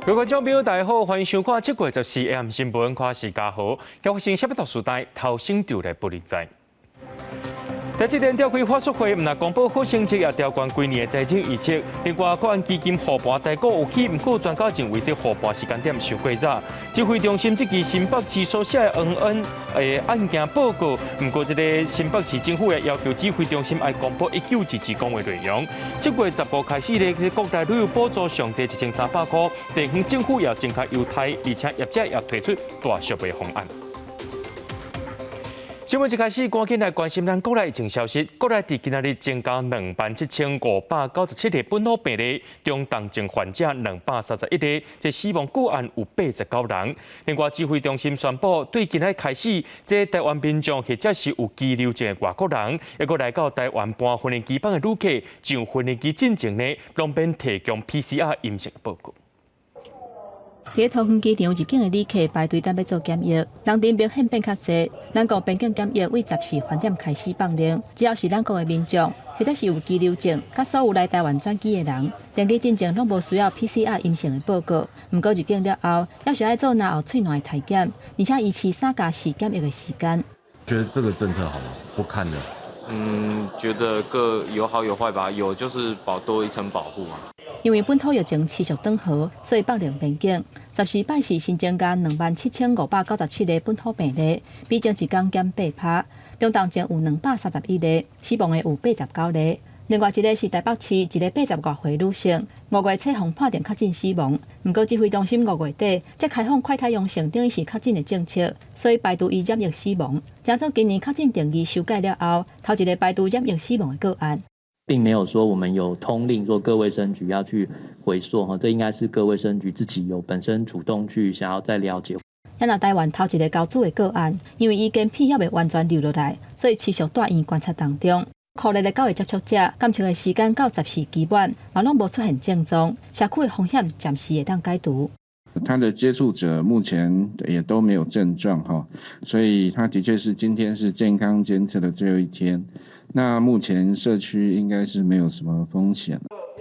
各位觀眾朋友，大家好，歡迎收看7月14 AM 新聞，我是嘉豪。今發生啥物特殊代，頭先就來報你知。台積電召開法說會，毋但公布好成績，也調懸規年的財政預測。另外，國安基金護盤台股有起，毋過專家認為這護盤時間點傷過早。指揮中心這期新北市所寫的恩恩的案件報告，毋過這个新北市政府也要求指揮中心愛公布1922講話內容。7月15開始咧，這國內旅遊補助上濟1300箍，地方政府也增加優待，而且業者也提出大贖的方案。新聞一開始，趕緊來關心咱國內疫情消息。國內佇今仔日增加27,597個本土病例，中重症患者231個，這死亡個案有89人。另外，指揮中心宣布，對今仔日開始，這台灣民眾或者是有羈留證的外國人，抑閣來到台灣搬分離機房的旅客，上分離機進前呢，攏免提供 PCR 陰性報告。佇桃園機場入境的旅客排隊等欲做檢疫，人陣明顯變較濟。咱國邊境檢疫為14飯點開始放令，只要是咱國的民眾，或者是有羈留證，佮所有來台灣轉機的人，登機進前攏無需要 PCR 陰性的報告。毋過入境了後，猶是愛做嚨喉喙瀾的篩檢，而且維持3加4檢疫的時間。覺得這個政策好嗎？不看的。嗯，覺得各有好有壞吧，有就是保多一層保護嘛。因為本土疫情持續轉好，所以放寬邊境。14拜四新增加27,597個本土病例，比前一工減8趴。中重症有231個，死亡的有89個。另外一個是台北市一个80外歲女性，5月初予判定確診死亡。毋過指揮中心5月底才開放快篩陽性，等於是確診的政策，所以排除伊染疫死亡。成做今年確診定義修改了後，頭一个排除染疫死亡的個案。並沒有說我們有通令說各衛生局要去回溯哈，這應該是各衛生局自己有本身主動去想要再了解。咱若台灣頭一个交主的個案，因為伊肝片猶未完全流落來，所以持續蹛院觀察當中。確認的九个接觸者，監測的時間到14期滿，嘛攏無出現症狀，社區的風險暫時會當解除。他的接觸者目前也都沒有症狀哈，所以他的確是今天是健康監測的最後一天。那目前社區應該是沒有什麼風險。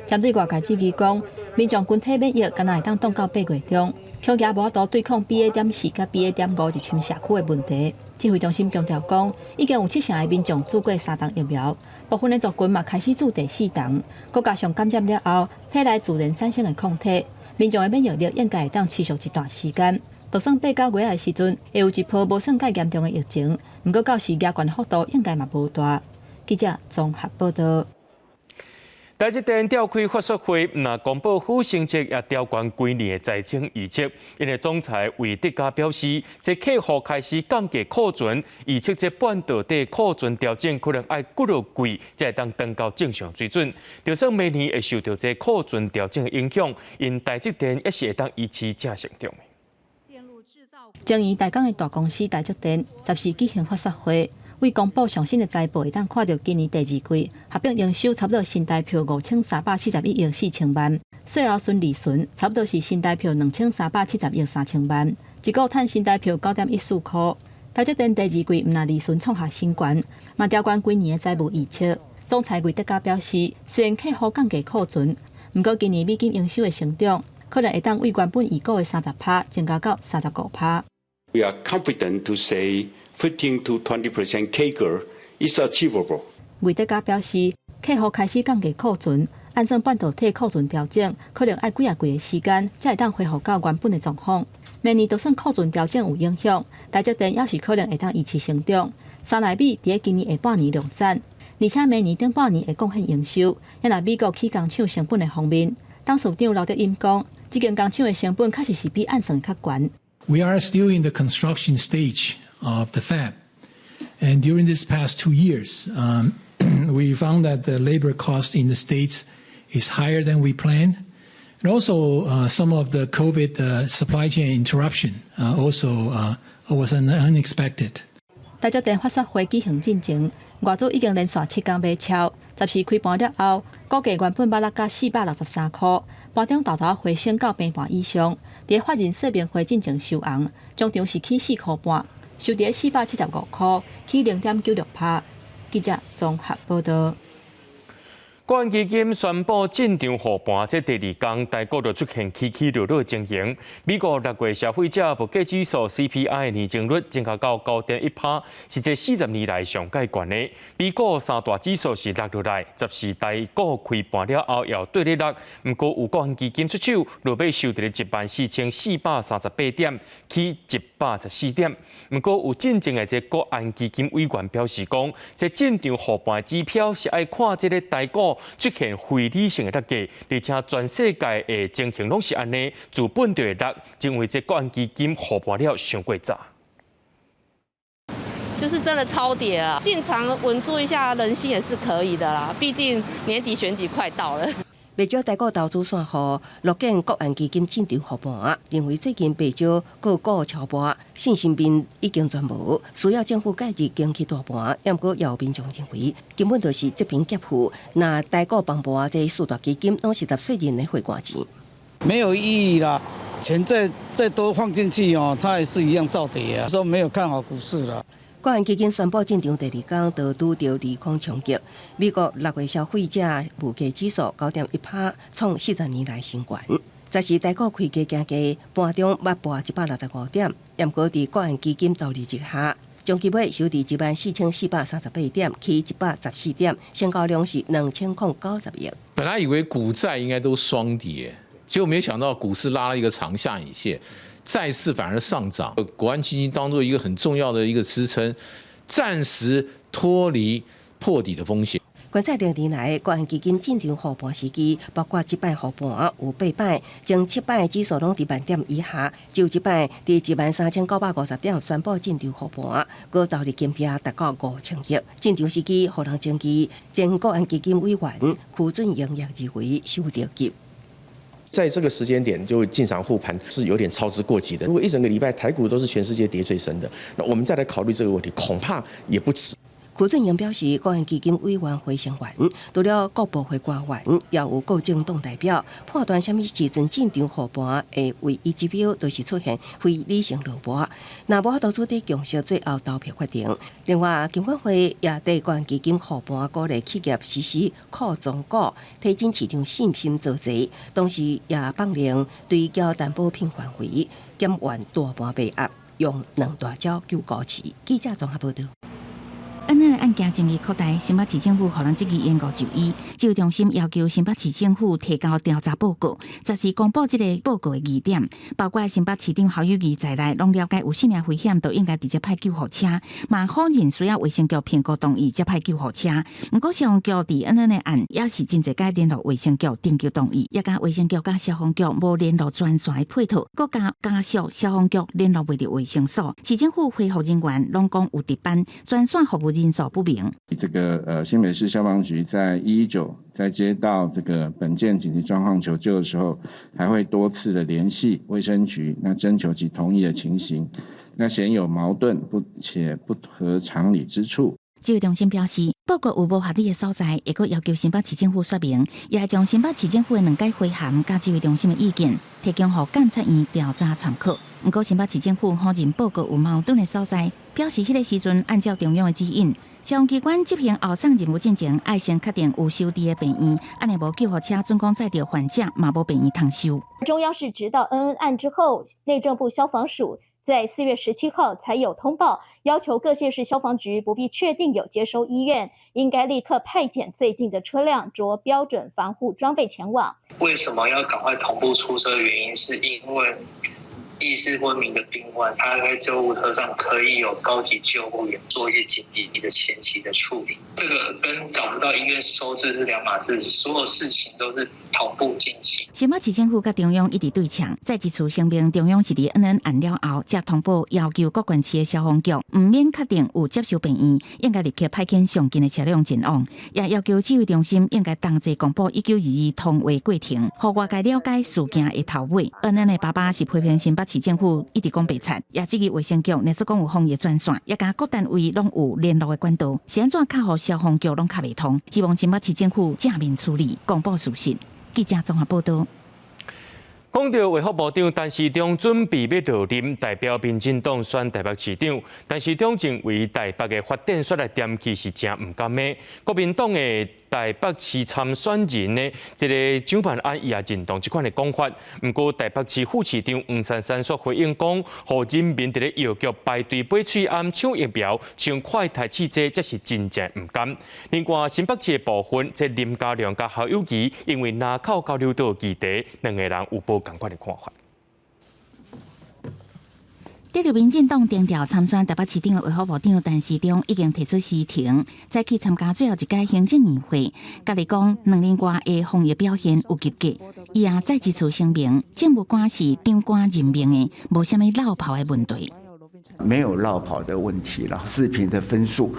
針對外界質疑講，民眾群體免疫敢若會當擋到8月中，恐驚無法度對抗 BA.4佮 BA.5入侵社區的問題。指揮中心強調講，已經有七成的民眾注過三劑疫苗，部分的族群嘛開始注第四劑，閣加上感染了後，體內自然產生的抗體，民眾的免疫力應該會當持續一段時間。就算八九月的時陣會有一波無算蓋嚴重的疫情，毋過到時加懸幅度應該嘛無大。記者綜合報道。台積電召開法說會，毋但公布好成績，也調懸規年的財政預測。𪜶的總裁魏哲家表示，這客戶開始降低庫存，預測這半導體庫存調整可能愛幾落季，才會當轉到正常水準。就算明年會受著這庫存調整的影響，𪜶台積電猶是會當維持正成長。晶圓代工的大公司台積電，14舉行法說會。為公布上新的財報，會當看著今年第二季合併營收差不多新台票5341億4千萬，稅後純利潤差不多是新台票2370億3千萬，一股賺新台票9.14箍。台積電第二季毋但利潤創下新高，嘛調懸規年的財務預測。總裁魏哲家表示，雖然客戶降低庫存，毋過今年美金營收的成長可能會當為原本預估的30趴增加到35趴。 We are confident to say 15 to 20% CAGR is achievable. 魏哲家表示，客戶開始降低庫存，按算半導體庫存調整，可能愛幾仔季的時間，才會當恢復到原本的狀況。明年就算庫存調整有影響，台積電猶是可能會當維持成長。三奈米佇今年下半年量產，而且明年頂半年會貢獻營收。若美國起工廠成本的方面，董事長劉德音講，這間工廠的成本確實是比按算較懸。 We are still in the construction stage of the fab, and during this past 2 years, we found that the labor cost in the States is higher than we planned. And also, some of the COVID supply chain interruption also was unexpected. 台積電法說會舉行進前，外資已經連續7工買超，14開盤了後，股價原本捌落到463箍，盤中沓沓回升到平盤以上。佇法人說明會進前收紅，終場是起4箍半，收佇475箍，起0.96趴。記者綜合報道。國安基金宣布進場護盤，這第二工台股就出現起起落落情形。美國6月消費者物價指數 CPI 年增率增加到9.1%，是這40年來上蓋懸的。美股三大指數是落落來，十四台股開盤了後又綴咧落。毋過有國安基金出手，落尾收佇14,438點，起114點。毋過有進前的這國安基金委員表示講，這進場護盤指標是愛看這个台股出現非理性的落價，而且全世界的情形攏是按呢，資本就會落，認為這國安基金護盤了傷過早。就是真的超跌了，進場穩住一下人心也是可以的啦。畢竟年底選舉快到了。袂少台股投資散戶樂見國安基金進場護盤，認為最近袂少個股超跌，信心面已經全無，需要政府介入景氣大盤。毋過也有民眾認為，根本就是濟貧劫富，若台股崩盤，這四大基金攏是納稅人的血汗錢。沒有意義啦，錢再多放進去哦，它也是一樣照跌啊。說沒有看好股市啦。國安基金宣布進場第二工，就拄著利空衝擊。美國6月消費者物價指數9.1%，創40年來新高。十四台股開低行低，盤中捌跋165點，毋過佇國安基金投入之下，終結尾收佇14,438點，起114點，成交量是2090億。本來以為股債應該都雙跌，結果沒想到股市拉了一個長下影線。債市反而上漲，國安基金當做一個很重要的一個支撐，暫時脫離破底的風險。觀察歷年來，國安基金進場護盤時機，包括這擺護盤有八擺，前七擺指數攏佇萬點以下，只有這擺佇13,950點宣布進場護盤，閣投入金額達到5000億。進場時機，予人爭議。前國安基金委員區俊榮也認為傷著急。在這個時間點就進場護盤是有點操之過急的。如果一整個禮拜台股都是全世界跌最深的，那我們再來考慮這個問題，恐怕也不遲。區俊榮表示，國安基金委員會成員除了各部會官員，也有各政黨代表，判斷啥物時陣進場護盤的唯一指標，就是出現非理性落盤。若無法度取得共識，最後投票決定。另外，金管會也對國安基金護盤鼓勵企業實施庫存股，提振市場信心做勢，同時也放令追繳擔保品範圍，減緩大盤賣壓，用兩大招救股市。記者綜合報導。恩恩的案件爭議擴大，新北市政府予人質疑延誤就醫，指揮中心要求新北市政府提交調查報告，十四公布這个報告的疑點，包括新北市長侯友宜在內，攏了解有生命危險，就應該直接派救護車，嘛否認需要衛生局評估同意才派救護車。毋過消防局佇恩恩的案也是真濟擺聯絡衛生局徵求同意，也共衛生局佮消防局無聯絡專線的配套，閣加家屬消防局聯絡袂著衛生所，市政府回復人員攏講有值班，專線服務人數不明。這個新北市消防局在119在接到這個本件緊急狀況求救的時候，還會多次的聯繫衛生局，那徵求其同意的情形，那顯有矛盾不且不合常理之處。指揮中心表示，報告有無合理的所在，會閣要求新北市政府說明，也會將新北市政府的兩改回函佮指揮中心的意見提供予監察院調查參考。毋過新北市政府否認報告有矛盾的所在，表示彼个時陣按照中央的指引，消防機關執行後送任務進前，愛先確定有收治的病院，按呢無救護車準講載著患者，嘛無病院通收。中央是直到恩恩案之後，內政部消防署在4月17號才有通報，要求各縣市消防局不必確定有接收醫院，應該立刻派遣最近的車輛，著標準防護裝備前往。為什麼要趕快同步出車？原因是因為意識昏迷的病患，他在救護車上可以有高級救護員做一些緊急的前期的處理。這個跟找不到醫院收治是兩碼事，所有事情都是同步進行。新北市政府佮中央一直對嗆，再一次聲明中央是佇恩恩案了後，才通報要求各縣市的消防局，毋免確定有接收病院，應該立刻派遣上近的車輛前往，也要求指揮中心應該同齊公布1922通話過程，予外界了解事件的頭尾。恩恩的爸爸是批評新北市政府一直講白賊，也質疑衛生局，若只講有防疫專線，也共各單位攏有聯絡的管道，是按怎敲予消防局攏敲袂通？希望新北市政府正面處理，公布事實。記者綜合報導。講到衛福部長陳時中準備欲落任，代表民進黨選台北市長，陳時中認為台北的發展煞來惦去是誠毋甘的。國民黨的台北市參選人的這个蔣萬安伊也認同這款的講法。毋過台北市副市長黃珊珊煞回應講，予人民佇咧藥局排隊買喙罨、搶疫苗、搶快篩試劑，這是真正毋甘。另外新北市的部分，這林佳龍佮侯友宜因為林口交流道議題，兩个人有無仝款的看法。得著民進黨定調參選台北市長的衛福部長陳時中已經提出辭呈，再去參加最後一屆行政院會。家己講2年外的防疫表現有及格，伊也再一次聲明，政務官是長官任命的，無啥物落跑的問題。沒有落跑的問題啦，自評的分數，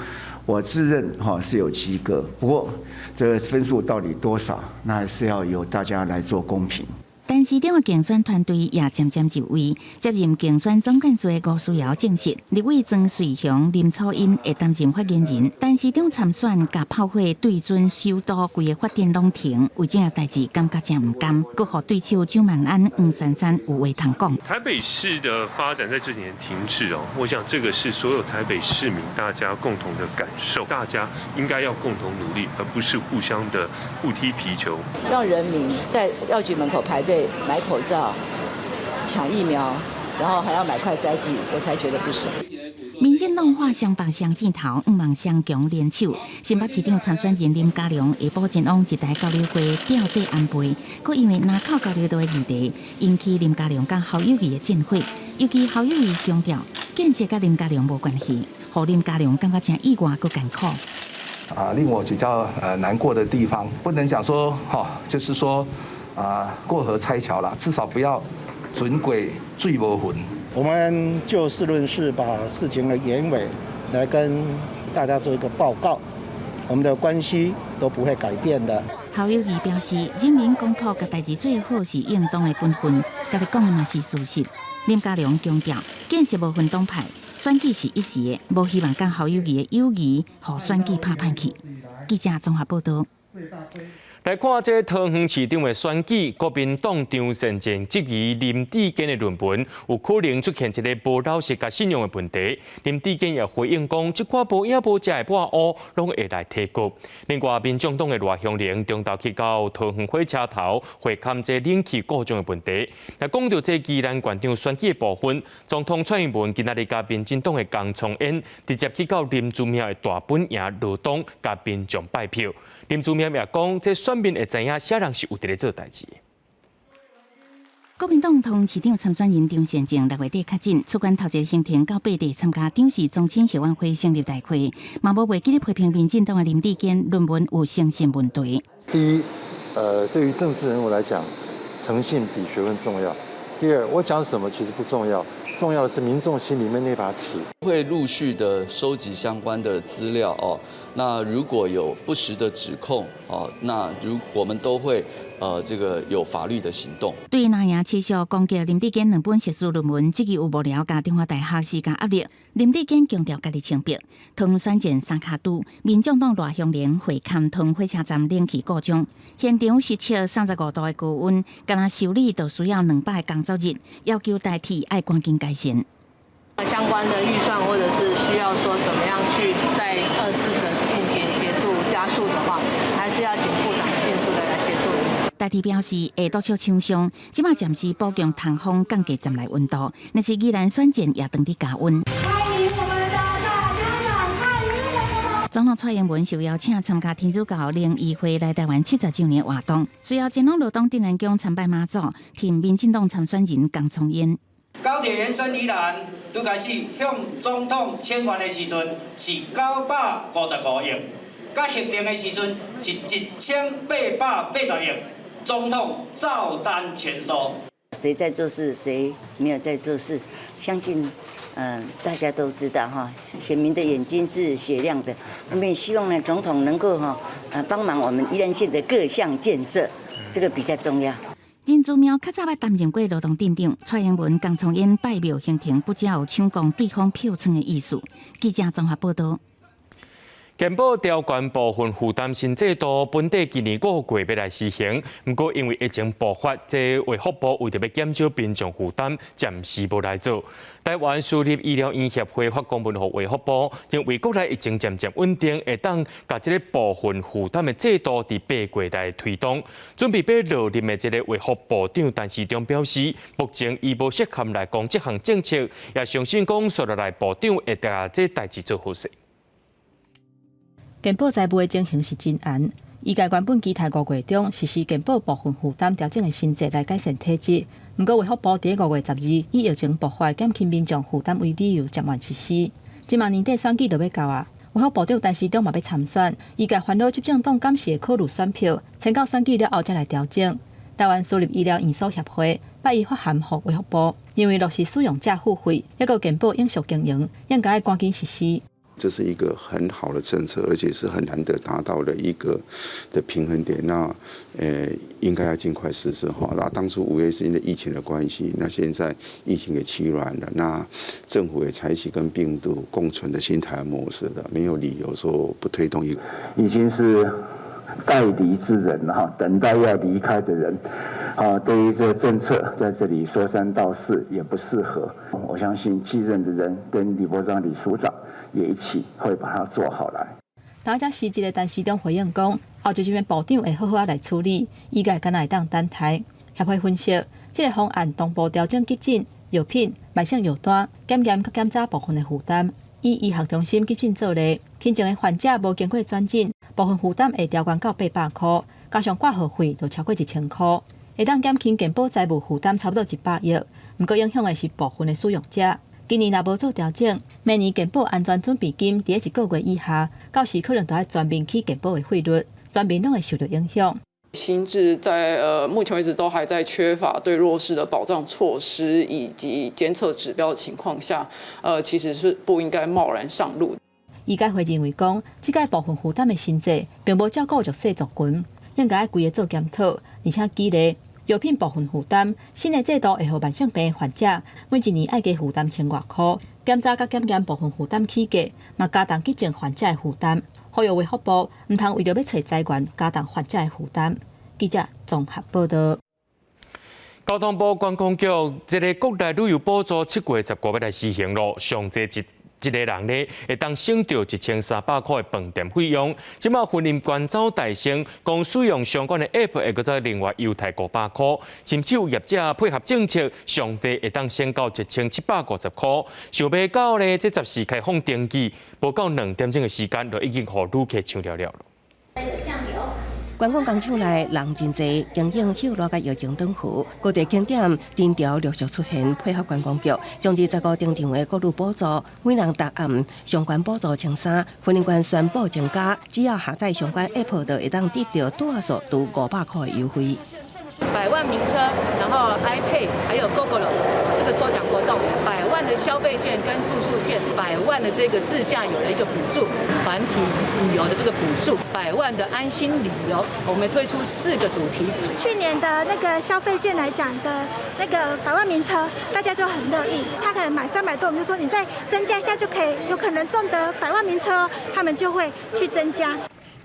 我自認哈是有及格，不過這個分數到底多少，那還是要由大家來做公評。陳時中的競選團隊也漸漸就位，接任競選總幹事的吳思瑤證實，立委莊瑞雄、林楚茵會擔任發言人。陳時中參選，共炮火對準首都規個發展攏停，為這個代誌感覺誠毋甘，閣予對手蔣萬安、黃珊珊有話通講。台北市的發展在這幾年停滯哦，我想這個是所有台北市民大家共同的感受，大家應該要共同努力，而不是互相的互踢皮球。讓人民在藥局門口排隊買口罩、搶疫苗，然後還要買快篩劑，我才覺得不捨。民進黨化雙北雙箭頭，向望雙強聯手。新北市長參選人林佳龍下晡前往一台交流會吊祭安倍，閣因為林口交流道的議題，引起林佳龍佮侯友宜的戰火。尤其侯友宜強調，建設佮林佳龍無關係，予林佳龍感覺誠意外閣艱苦。啊，令我比較難過的地方，不能講說哈，就是說。啊，過河拆橋啦，至少不要船過水無痕。我們就事論事，把事情的原委來跟大家做一個報告，我們的關係都不會改變的。侯友宜表示，人民公僕共代誌做好是應當的本分，家己講的嘛是事實。林佳龍強調，建設無分黨派，選舉是一時的，無希望佮侯友宜的友誼予選舉拍歹去。記者綜合報道。來看這桃園市長的選舉，國民黨張善政質疑林智堅的論文有可能出現一个無老實佮信用的問題。林智堅也回應講，這寡無影無跡的抹烏，攏會來提告。另外，民眾黨的賴香伶中晝去到桃園火車頭會勘這冷氣故障的問題。來講著這宜蘭縣長選舉的部分，總統蔡英文今仔日佮民進黨的江聰淵直接去到林姿妙的大本營羅東，共民眾拜票。林姿妙也講，這選民會知影啥人是有佇咧做代誌。國民黨桃園市長參選人張善政6月底確診，出關頭一个行程到八地參加張氏宗親後援會成立大會，嘛無袂記得批評民進黨的林智堅論文有誠信問題。第一，對於政治人物來講，誠信比學問重要。第二，我講什麼其實不重要，重要的是民眾心裡面那把尺。會陸續的收集相關的資料哦。那如果有不實的指控哦，那如我們都會這個有法律的行動。對藍營持續攻擊林智堅兩本碩士論文，質疑有幕僚共中華大學施加壓力。林智堅強調家己清白。桃園選戰三跤拄，民眾黨賴香伶會勘桃園火車站冷氣故障，現場實測35度的高溫，干焦修理就需要200個工作日，要求台鐵愛趕緊改善。相關的預算，或者是需要說怎麼樣去再二次的進行協助加速的話，還是要請部長盡速的來協助。台鐵表示會督促廠商，這馬暫時補強通風降低站內溫度，若是宜蘭選戰也當佇加溫。歡迎我們的大家長蔡英文。總統蔡英文受邀請參加天主教靈醫會來台灣70週年活動，隨後前往羅東鎮瀾宮參拜媽祖，挺民進黨參選人江聰淵。高鐵延伸宜蘭，拄開始向總統請願的時陣是955億，佮核定的時陣是1880億，總統照單全收。誰在做事，誰沒有在做事，相信大家都知道哈。選民的眼睛是雪亮的，我們也希望呢，總統能夠哈幫忙我們宜蘭縣的各項建設，這個比較重要。林姿妙較早捌擔任過羅東鎮長，蔡英文、江聰淵拜廟行程不只有搶攻對方票倉的意思。記者綜合報道。健保調懸部分負擔新制度，本底今年5月欲來施行，毋過因為疫情爆發，這衛福部為著欲減少民眾負擔，暫時無來做。台灣私立醫療院協會發公文予衛福部，認為國內疫情漸漸穩定，會當共這个部分負擔的制度佇8月來推動。準備欲落任的這个衛福部長陳時中表示，目前伊無適合來講這項政策，也相信講紲落來部長會共這代誌做好勢。健保財務的情形是真嚴，醫界原本期待5月中實施健保部分負擔調整的新制來改善體質，毋過衛福部佇5月12日以疫情爆發減輕民眾負擔為理由暫緩實施。這馬年底選舉就欲到啊，衛福部長陳時中嘛欲參選，醫界煩惱執政黨敢是會考慮選票，先到選舉了後才來調整。台灣私立醫療院所協會八伊發函予衛福部，認為落實使用者付費，抑閣健保永續經營，應該趕緊實施。這是一個很好的政策，而且是很難得達到的一個的平衡點。那，應該要盡快實施哈。那當初5月是因為疫情的關係，那現在疫情也趨緩了，那政府也採取跟病毒共存的新台灣模式了，沒有理由說不推動一個。已經是待離之人哈，等待要離開的人，啊，對於這個政策在這裡說三道四也不適合。我相信繼任的人跟李伯璋李署長也一起會把它做好來。大家辭職的陳時中回應講，後續這邊部長會好好仔來處理，醫界敢若會當等待。協會分析，這个方案同步調整急診、藥品、慢性藥單、檢驗佮檢查部分的負擔。以醫學中心急診做例，輕症的患者無經過轉診，部分負擔會調懸到800箍，加上掛號費就超過1000箍，會當減輕健保財務負擔差不多100億。毋過影響的是部分的使用者。今年若無做調整，明年健保安全準備金佇一個月以下，到時可能就愛全面起健保的費率，全民攏會受著影響。新制在目前為止都還在缺乏對弱勢的保障措施以及監測指標的情況下，其實是不應該貿然上路。醫界會認為講，這個部分負擔的新制並無照顧弱勢族群，應該愛規个做檢討，而且舉例藥品部分負擔新的制度會予慢性病患者每一年愛加負擔千外箍，檢查佮檢驗部分負擔起價，嘛加重急症患者的負擔。呼籲衛福部毋通為著欲揣資源加重患者的負擔。記者綜合報導。交通部觀光局這个國內旅遊補助7月15欲來施行囉，上濟一个人呢，會當省著1300箍的飯店費用。這馬雲林縣走大升，講使用相關的 App 會閣再另外優待500箍，甚至有業者配合政策，上濟會當省到1750箍。想袂到呢，這14開放登記，無夠2點鐘的時間，就已經予旅客搶了了。觀光工廠內人真濟，經營歇熱佮疫情轉好，各地景點人潮陸續出現，配合觀光局將佇15登場的國旅補助，每人逐暗相關補助1300，雲林縣宣布增加，只要下載相關 App 就會當得著大數拄500箍的優惠。百萬名車，然後 iPad，還有 Gogoro 這個抽獎活動，百萬的消費券跟住宿券，百萬的這個自駕遊的一個補助，團體旅遊的這個補助，百萬的安心旅遊，我們推出四個主題。去年的那個消費券來講的那個百萬名車，大家就很樂意。他可能買300多，我們就說你再增加一下就可以，有可能中得百萬名車，他們就會去增加。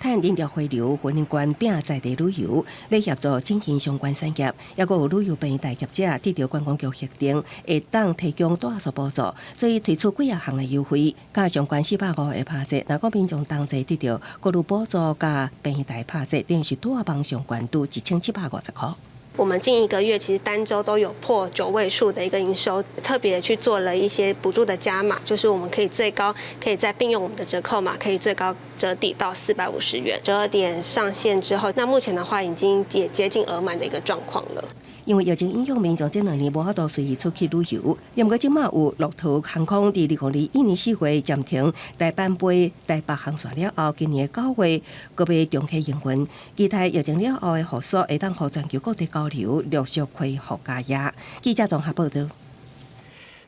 趁人潮回流，雲林縣拼在地旅遊，欲協助振興相關產業，抑閣有旅遊病院業者得著觀光局核定，會當提供住宿補助，所以推出幾仔項的優惠，佮相關450的拍折。若講民眾同齊得著國旅補助佮病院拍折，等於是拄仔幫上懸拄1750箍。我們近一個月其實單週都有破9位數的一個營收，特別去做了一些補助的加碼，就是我們可以最高可以再並用我們的折扣碼，可以最高折抵到450元。12點上線之後，那目前的話已經也接近額滿的一個狀況了。因為疫情影響，民眾這兩年無法度隨意出去旅遊。毋過這馬有樂桃航空佇2021年4月暫停台班飛台北航線了後，今年9月閣欲重啟營運。期待疫情了後的復甦，會當予全球各地交流陸續恢復加壓。記者綜合報導。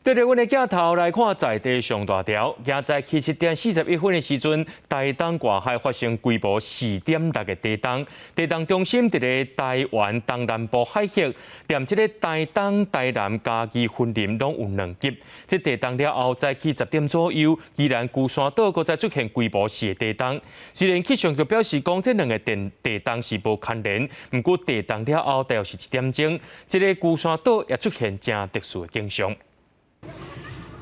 對著阮的鏡頭來看，在地上大條，今早起7點41分的時陣，台東外海發生規模4.6的地動，地動中心佇咧台灣東南部海域，連這个台東、台南、嘉義、雲林攏有兩級。這地動了後，早起10點左右，宜蘭龜山島閣再出現規模4的地動。雖然氣象局表示講，這兩个地動是無牽連，毋過地動了後大約是1點鐘，這个龜山島也出現誠特殊的景象。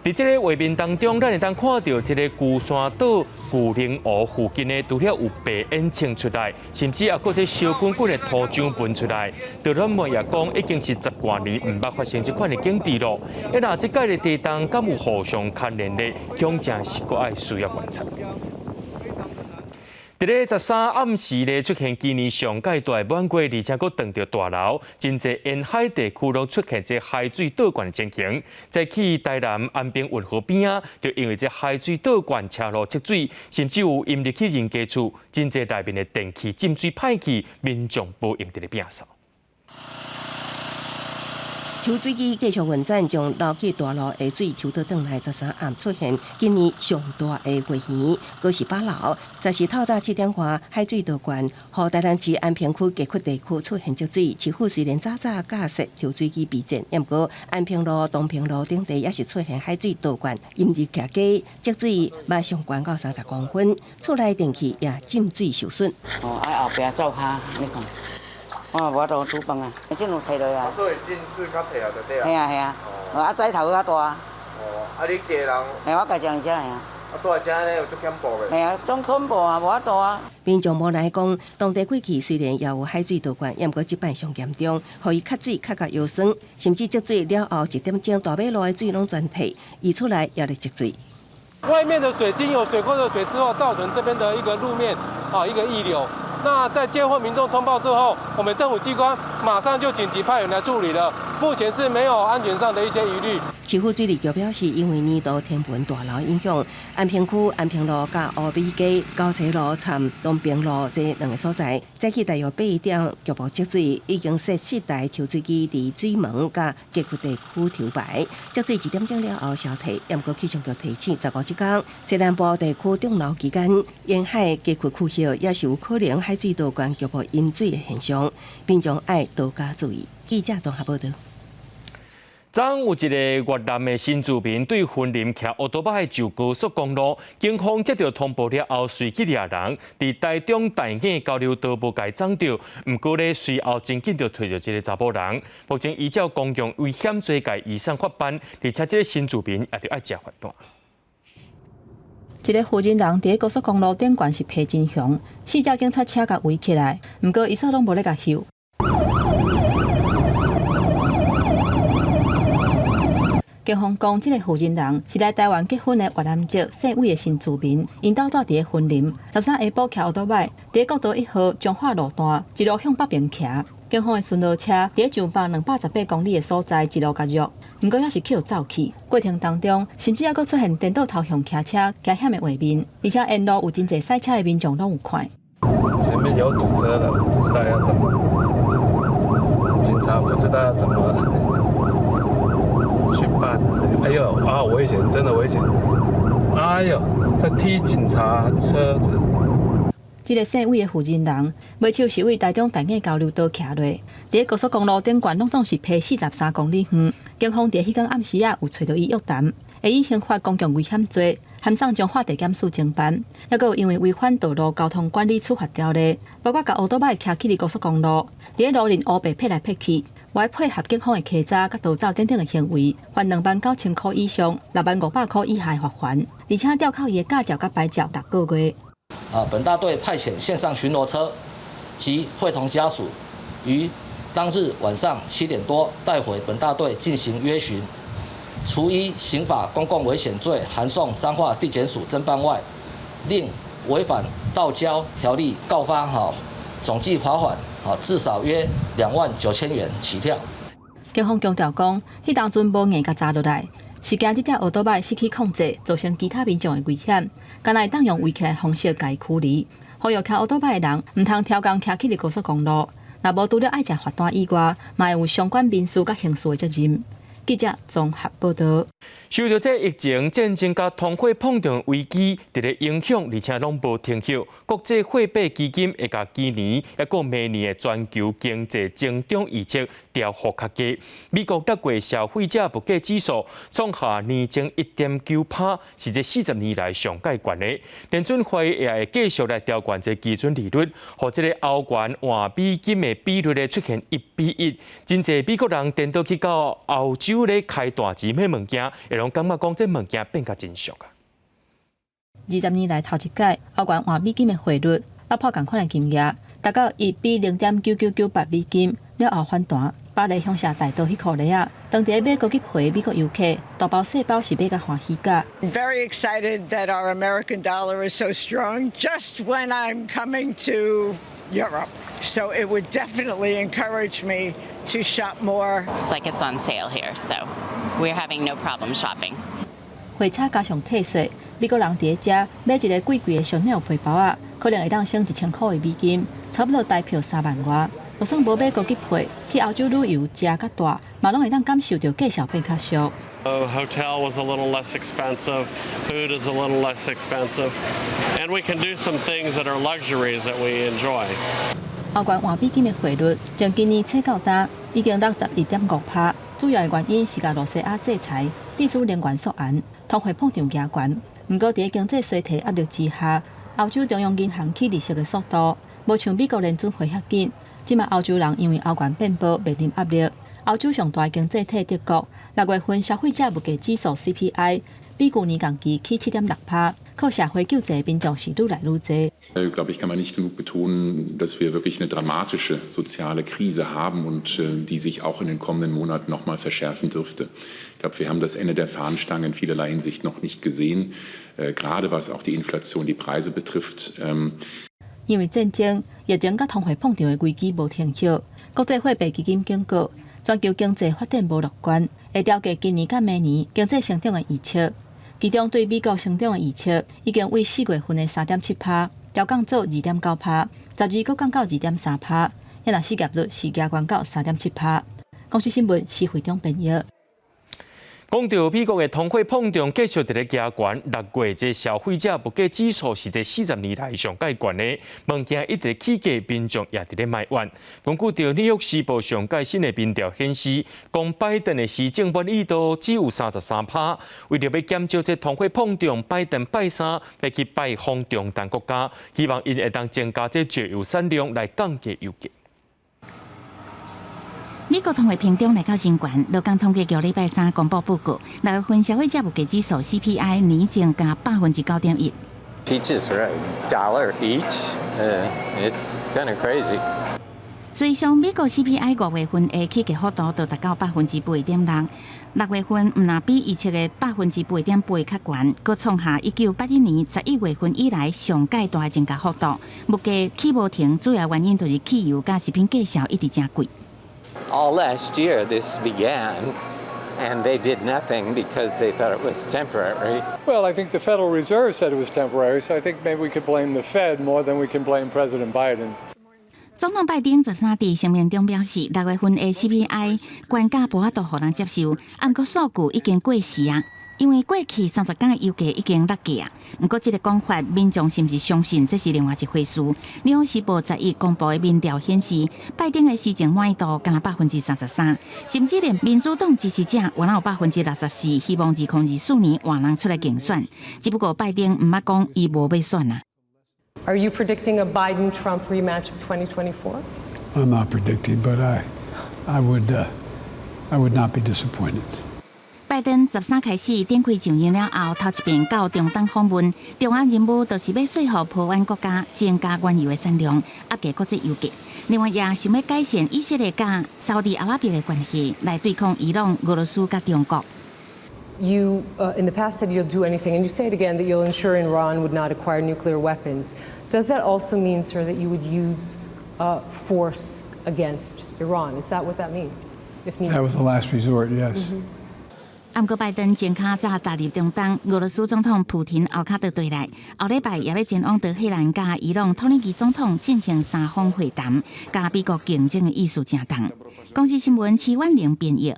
佇這个畫面當中，咱會當看著這个龜山島舊寧湖附近的，除了有白煙衝出來，甚至也閣這燒滾滾的土漿噴出來。導覽員也講，已經是十外年毋捌發生這款的景致囉。欸，若這擺的地動敢有互相牽連的，恐真是閣愛需要觀察。佇咧13暗時咧出現今年上蓋大滿月，而且閣撞著大樓，真濟沿海地區攏出現這海水倒灌的情形。再去台南安平運河邊仔，就因為這海水倒灌車路積水，甚至有淹入去人家厝，真濟內面的電器浸水歹去，民眾無閒佇咧摒掃。抽水機繼續運轉，將流去大路的水抽倒轉來。13暗出現今年上大的月圓，閣是北流。14透早7點外，海水倒灌，予台南市安平區街區地區出現積水。市府雖然早早架設抽水機備戰，毋過安平路、東平路等地也是出現海水倒灌，淹入徛家，積水嘛上懸到30公分，厝內電器也浸水受損。哦，啊後壁灶跤，你看。我無法度煮飯啊，這有提落啊。所以進水較提啊，就對啊。係啊係啊，啊載頭較大。哦，啊你一个人？嘿，我家己佇遮爾。啊，住佇遮咧有足恐怖袂？嘿啊，總恐怖啊，無法度啊。民眾無奈講，當地過去雖然也有海水倒灌，毋過這擺上嚴重，予伊卡水卡甲腰酸，甚至積水了後一點鐘，大馬路的水攏全退，伊厝內也咧積水。外面的水經由水溝的水之後，造成這邊的一個路面啊一個溢流。那在接獲民眾通報之後，我們政府機關馬上就緊急派員來處理了。目前是沒有安全上的一些疑慮。市府水利局表示，因為年度天文大樓影響，安平區安平路佮烏美街、高西路摻東平路這兩个所在，早起大約8點局部積水，已經設四台抽水機佇水門佮街區地區抽排，積水一點鐘了後消退。毋過氣象局提醒，15這工西南部地區中晝期間，沿海街區區域也是有可能海水倒灌局部淹水的現象，民眾愛多加注意。記者綜合報導。昨昏有一个越南的新住民對雲林騎歐多擺上高速公路，警方接到通報了後，隨去掠人，佇台中大雅交流道無共伊摠著，毋過咧隨後真緊就提著這个查某人。目前依照公共危險罪共移送法辦，而且這个新住民也著愛食罰單。一个婦人佇咧高速公路頂懸是脾真雄，四隻警察車共圍起來，毋過伊煞攏無咧共翕。警方講，這个婦人人是來台灣結婚的越南籍姓魏的新住民，𪜶兜住佇咧雲林。13下晡騎歐多擺，佇咧國道1號彰化路段一路向北邊騎。警方的巡邏車佇咧上北218公里的所在一路共約，毋過猶是去予走去。過程當中，甚至猶閣出現顛倒頭向騎車驚險的畫面，而且沿路有真濟賽車的民眾攏有看。前面有堵車了，不知道要怎麼，警察不知道要怎麼去辦。哎呦啊，危險，真的危險！哎呦，在踢警察車子。這个姓魏的婦人人，尾手是為台中大雅交流道騎落，佇咧高速公路頂懸攏總是爬43公里遠。警方佇彼工暗時仔有揣著伊約談，會以刑法公共危險罪，函送彰化地檢署偵辦，猶閣有因為違反道路交通管理處罰條例，包括共歐多擺騎去佇高速公路，佇咧路面烏白撇來撇去，無愛配合警方的稽查佮逃走等等的行為，罰29,000箍以上60,500箍以下的罰鍰，而且吊扣伊的駕照佮牌照6個月。啊，本大隊派遣線上巡邏車及會同家屬，於當日晚上7點多帶回本大隊進行約詢。除依刑法公共危險罪函送彰化地檢署偵辦外，另違反道交條例告發，哈，總計罰款，至少約29,000元起跳。警方強調講，彼當陣無硬共砸落來，是驚這隻歐多擺失去控制，造成其他民眾的危險，敢若會當用圍起來方式共伊驅離。呼籲騎歐多擺的人，毋通超工騎去佇高速公路，若無除了愛食罰單以外，嘛會有相關民事佮刑事的責任。記者綜合報道。受著這疫情、戰爭佮通貨膨脹危機，佇咧影響，而且攏無停歇。國際貨幣基金會共今年抑閣明年的全球經濟增長預測調幅較低。美國六月消費者物價指數創下年增1.9%，是這40年來上蓋懸的。聯準會也會繼續來調懸這基準利率，予這個歐元換美金的比率咧出現1比1。真濟美國人顛倒去到歐洲咧開大錢買物件，會攏感覺講這物件變甲真俗啊！20年來頭一擺，歐元換美金的匯率突破仝款的金額，達到1比0.9998美金，了後反彈。巴黎香榭大道彼箍禮仔，當地買高級貨美國遊客，大包細包是買甲歡喜甲。 Very excited that our American dollar is so strong just when I'm coming to Europe. So it would definitely encourage me to shop more. It's like it's on sale here, so we're having no problem shopping. 匯差加上退稅，美國人佇咧遮買一个貴貴的香奈兒皮包仔，可能會當省1000箍的美金，差不多台票3萬外。就算無買高級貨，去歐洲旅遊食佮蹛，嘛攏會當感受著價數變較俗。 The hotel was a little less expensive, food is a little less expensive, and we can do some things that are luxuries that we enjoy. 歐元換美金的匯率，從今年初到今已經落11.5%，主要的原因是共俄羅斯制裁，致使能源溯源，通貨膨脹加懸。毋過，佇咧經濟衰退壓力之下，歐洲中央銀行起利息的速度，無像美國聯準會遐緊。這馬歐洲人因為歐元變薄，面臨壓力。歐洲上大經濟體德國，6月份消費者物價指數 CPI 比舊年仝期起7.6%，靠社會救濟民眾是愈來愈濟。 Glaube ich, kann man nicht genug betonen, dass wir wirklich eine dramatische soziale Krise haben und die sich auch in den kommenden Monaten noch mal verschärfen dürfte. Ich glaube, wir haben das Ende der Fahnenstange in vielerlei Hinsicht noch nicht gesehen, gerade was auch die Inflation, die Preise betrifft. 因為戰爭、疫情佮通貨膨脹的危機無停歇，國際貨幣基金警告，全球經濟發展無樂觀，會調低今年佮明年經濟成長的預測。其中對美國成長的預測已經為4月份的3.7%調降做2.9%，十二閣降到2.3%，抑若失業率是加懸到3.7%。公視新聞施惠中編譯。講著美國的通貨膨脹繼續佇咧加懸，6月這消費者物價指數是這40年來上蓋懸的，物件一直起價，民眾也佇咧埋怨。根據著紐約時報上蓋新的民調顯示，講拜登的施政滿意度只有33%。為著欲減少這通貨膨脹，拜登拜三欲去拜訪中東國家，希望𪜶會當增加這石油產量來降低油價。美國通貨膨脹來到新懸，勞工統計局禮拜三公布報告，6月份消費者物價指數 CPI 年增加9.1%。 Peaches are $1 each. It's kind of crazy. 隨上美國 CPI 5月份的起價幅度就達到8.6%，6月份毋但比預測的8.8%較懸，閣創下1981年11月份以來上蓋大的增加幅度。物價起無停，主要原因就是汽油佮食品價數一直誠貴。 All last year this began, and they did nothing because they thought it was temporary. Well, I think the Federal Reserve said it was temporary, so I think maybe we could blame the Fed more than we can blame President Biden. 總統拜登13佇聲明中表示，6月份的 CPI 懸價無法度予人接受，毋過數據已經過時啊，因為過去30工的油價已經落價啊。毋過這个講法，民眾是毋是相信，這是另外一回事。紐約時報11公布的民調顯示，拜登的施政滿意度干焦33%，甚至連民主黨支持者原來有64%希望2024年換人出來競選。只不過拜登毋捌講伊無欲選啊。 Are you predicting a Biden-Trump rematch of 2024? I'm not predicting, but I would not be disappointed. 拜登13開始展開就任了後，頭一遍到中東訪問，重要任務就是欲說服波灣國家增加原油的產量，壓低國際油價。另外，也想欲改善以色列佮沙烏地阿拉伯的關係，來對抗伊朗、俄羅斯佮中國。 You, in the past, said you'll do anything, and you say it again, that you'll ensure Iran would not acquire nuclear weapons. Does that also mean, sir, that you would use force against Iran? Is that what that means? If needed? That was the last resort, yes. 毋過拜登前較早踏入中東，俄羅斯總統普廷後跤就綴來，後禮拜也欲前往德黑蘭佮伊朗、土耳其總統進行三方會談，佮美國競爭的意思誠重。公視新聞齊婉玲編譯。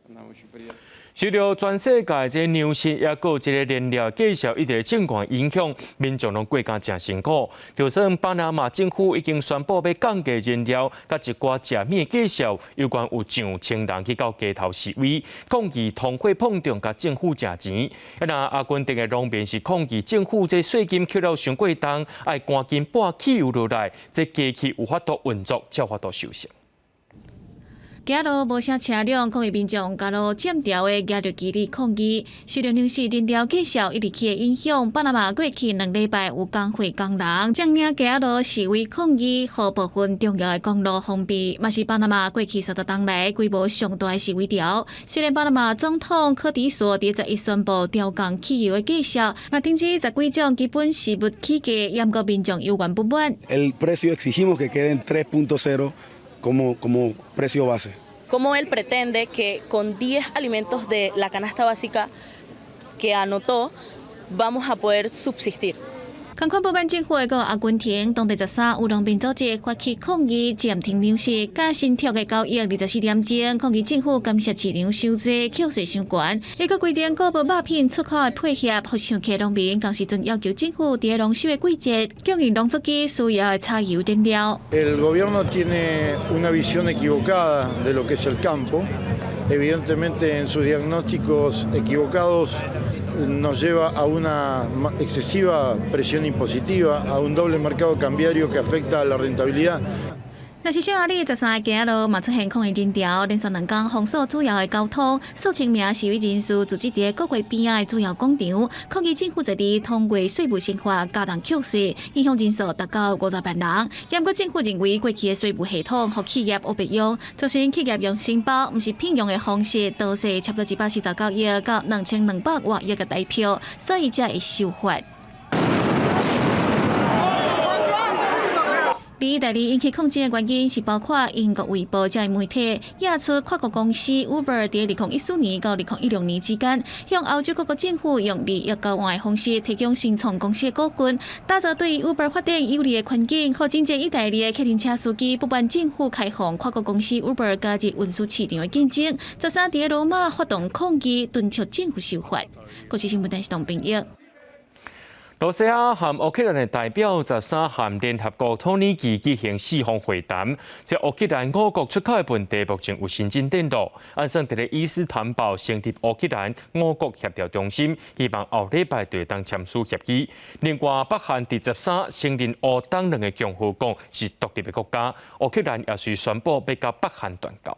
受著全世界這糧食抑閣這个燃料價數一直衝懸影響，民眾攏過甲誠辛苦。就算巴拿馬政府已經宣布欲降低燃料佮一寡食物的價數，猶原有上千人去到街頭示威，抗議通貨膨脹共政府食錢。啊，若阿根廷的農民是抗議政府這稅金扣了傷過重，愛趕緊搬汽油落來，這機器有法度運作，才有法度收成。街路無啥車輛，抗議民眾加入佔條的舉著旗幟抗議。受著糧食燃料價數一直起的影響，巴拿馬過去2禮拜有工會工人佔領街路示威抗議，予部分重要的公路封閉，嘛是巴拿馬過去30冬來規模上大的示威潮。雖然巴拿馬總統柯迪索佇11宣布調降汽油的價數，嘛停止10幾種基本食物起價，毋過民眾猶原不滿。 El precio exigimos que quede en 3.0 como precio base. ¿Cómo él pretende que con 10 alimentos de la canasta básica que anotó vamos a poder subsistir? 仝款不滿政府的閣阿根廷，當地13有農民組織發起抗議，暫停糧食，佮新拓的交易24點鐘，抗議政府干涉市場收濟，扣稅傷懸。抑閣規定穀物肉品出口的配額，予生氣農民仝時陣要求政府佇農收的季節，供應農作機需要的柴油燃料。 El gobierno tiene una visión equivocada de lo que es el campo. Evidentemente, en sus diagnósticos equivocados nos lleva a una excesiva presión impositiva, a un doble mercado cambiario que afecta a la rentabilidad. 若是匈牙利13个街路嘛出現抗議人潮，連續2工封鎖主要的交通，數千名示威人士聚集佇國會邊仔的主要廣場，抗議政府十二通過稅務新法加重扣稅，影響人數達到50萬人。毋過政府認為過去的稅務系統予企業烏白用，造成企業用申報毋是聘用的方式，逃稅差不多149億到2200外億的台票，所以才會修法。佇意大利引起抗爭的原因是包括英國衛報這媒體揭出跨國公司 Uber 佇2014年到2016年之間，向歐洲各國政府用利益交換的方式提供新創公司的股份，打造對 Uber 發展有利的環境，予真濟意大利的客運車司機不滿政府開放跨國公司 Uber 加入運輸市場的競爭，13佇羅馬發動抗議，敦促政府修法。國際新聞電視董編譯。羅西亞和烏克蘭的代表13和聯合國土耳其舉行四方會談，這烏克蘭五穀出口的問題目前有新進展囉。按算佇咧伊斯坦堡成立烏克蘭五穀協調中心，希望後禮拜就會當簽署協議。另外，北韓佇13承認烏東兩個共和國是獨立的國家，烏克蘭也隨宣布欲佮北韓斷交。